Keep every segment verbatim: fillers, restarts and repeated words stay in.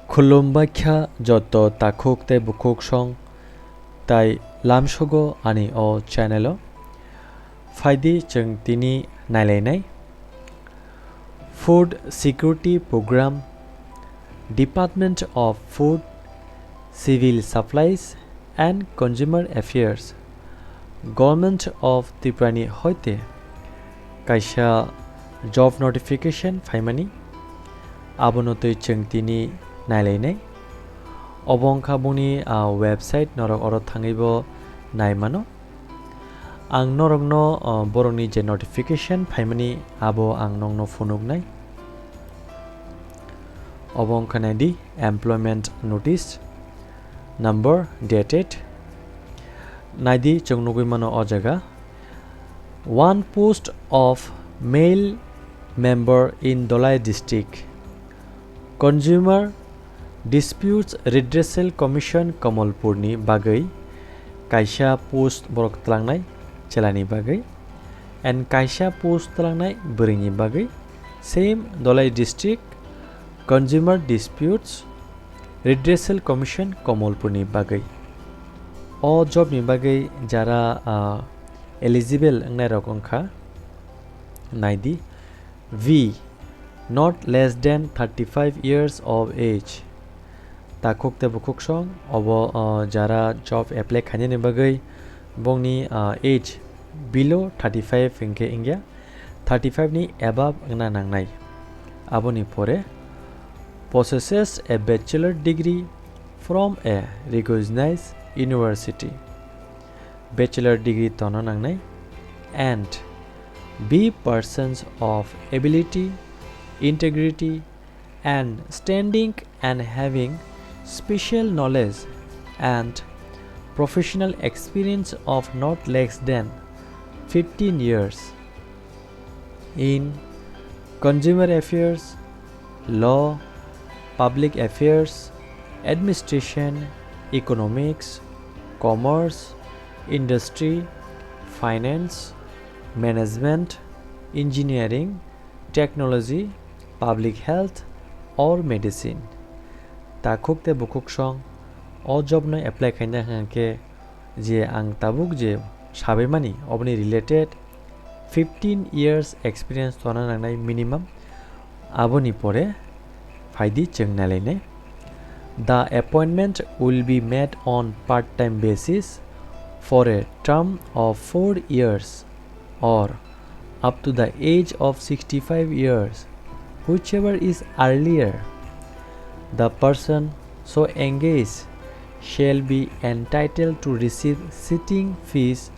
Khulumbaikha joto takhuk tei bukhuk song tai lamsogo ani o channel o. Phaidi chwng tini nailainai. Food Security Program, Department of Food, Civil Supplies and Consumer Affairs, Government of Tripura ni hoite kaisa job notification phaimani, abono twi chwng tini nailainai. Obo wngkha boni, ah, website, norok oro thangwibo naimano. Ang norokno, ah, borokni je notification phaimani abo ang nokno phunuknai. Obo wngkha naidi employment notice number dated. Naidi chwng nugwi mano o jaga. One post of male member in Dholai district. Consumer Disputes Redressal Commission Kamalpur ni bagwi kaisa post borok twlangnai chelani bagwi and kaisa post twlangnai bwrwini bagwi same Dholai district Consumer Disputes Redressal Commission Kamalpur ni bagwi. O job ni bagwi jara, ah, eligible wngnairok wngkha, naidi, V, not less than thirty-five years of age. Takhuk tei bukhuk song, obo, ah, jara job apply khainani bagwi bongni, ah, age below thirty-five hinkhe wngya, thirty-five ni above wngna nangnai. Aboni pore possesses a bachelor degree from a recognized university. Bachelor degree tongna nangnai and be persons of ability, integrity and standing and having special knowledge and professional experience of not less than fifteen years in consumer affairs, law, public affairs, administration, economics, commerce, industry, finance, management, engineering, technology, public health or medicine. Takhuk tei bukhuk song o job no apply khaina hwnkhe je ang tabuk je sabaimani oboni related fifteen years experience tongna nangnai minimum. Aboni pore phaidi chwng nailainai. The appointment will be made on part-time basis for a term of four years or up to the age of sixty-five years, whichever is earlier. The person so engaged shall be entitled to receive sitting fees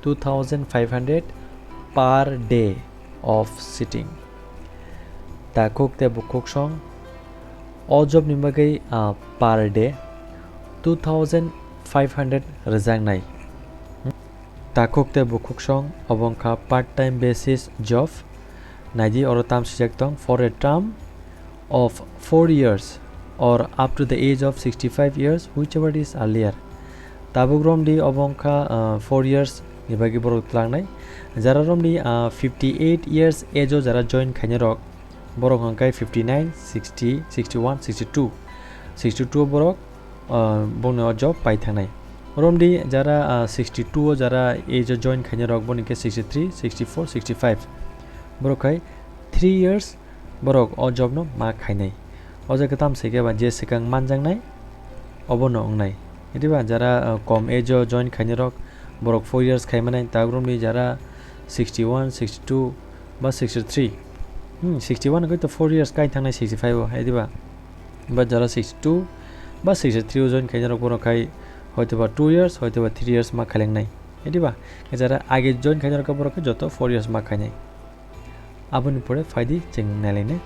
two thousand five hundred per day of sitting. Takhuk tei bukhuk song o job ni bagwi, ah, per day two thousand five hundred rwjaknai. Takhuk tei bukhuk song obo wngkha part time basis job. Naidi oro tam swijak tong, for a term of four years or up to the age of sixty-five years, whichever is earlier. Tabuk romdi obo wngkha, ah, four years ni bagwi borok twlangnai. Jara romdi, ah, fifty-eight years age o jara join khainai rok, borok hwnkhe fifty-nine, sixty, sixty-one, sixty-two, sixty-two borok, ah, bongni o job pai thangnai. Romdi jara, ah, sixty-two o jara age o join khainai rok, boni khe sixty-three, sixty-four, sixty-five. Borok khai three years borok o job no ma khainai. O jaga tam se khe ba je swkang manjaknai obo no wngnai. Ediba jara, ah, kom age o join khainai rok, borok four years khai manai, tabuk romni jara sixty-one, sixty-two ba sixty-three. Hmm, sixty-one hwnkhe to four years kai thangnai sixty-five o, ediba. Ba jara sixty-two ba sixty-three o join khainai rok borok khai hoitoba two years, hoitoba three years ma khailengnai. Ediba jara age join khainai rok borok khe joto four years ma khainai. Aboni pore phaidi chwng nailainai.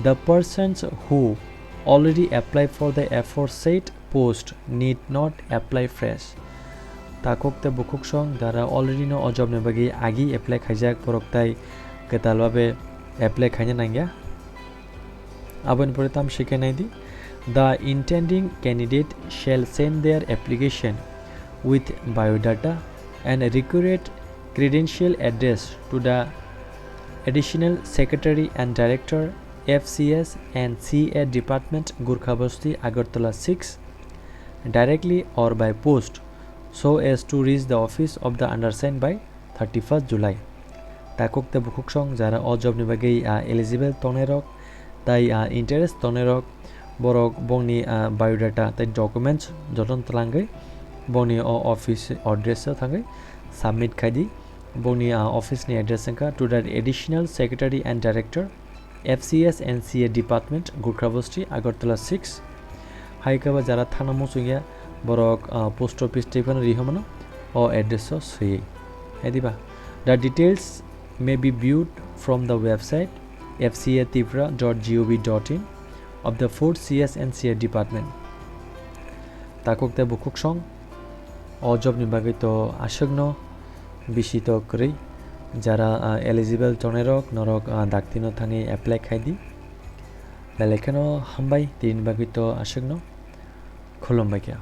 The persons who already apply for the aforesaid post need not apply fresh. Takhuk tei bukhuk song jara already no o job ni bagwi agi apply khaijak borok tai kwtal babe apply khaina nangya. Aboni pore tam sikhe naidi. The intending candidate shall send their application with biodata and required credential address to the Additional Secretary and Director, F C S and C A Department, Gurkha Basti, Agartala six, directly or by post, so as to reach the office of the undersigned by thirty-first July. Takhuk tei bukhuksong jara o job ni bagwi, ah, eligible tongnairok tei, ah, interest tongnairok, borok bongni, ah, biodata tei documents jotono twlangwi bongni o office address o thangwi submit khai di. Bongni, ah, office ni address wngkha to the Additional Secretary and Director, F C S and C A Department, Gurkha Basti, Agartala six. Hai khe ba jara thana muchungya, borok, ah, post office tei phano rihormano o address o swiwi. Hai diba? The details may be viewed from the website F C A Tripura dot gov dot in of the four C S and C A Department. Takhuk tei bukhuksong o job ni bagwi to aswkno bisi to kwrwi. Jara, ah, eligible tongnairok norok, ah, daktino thangwi apply khai di. Belai kheno hambai, tini bagwi to aswkno. Khulumbai kha.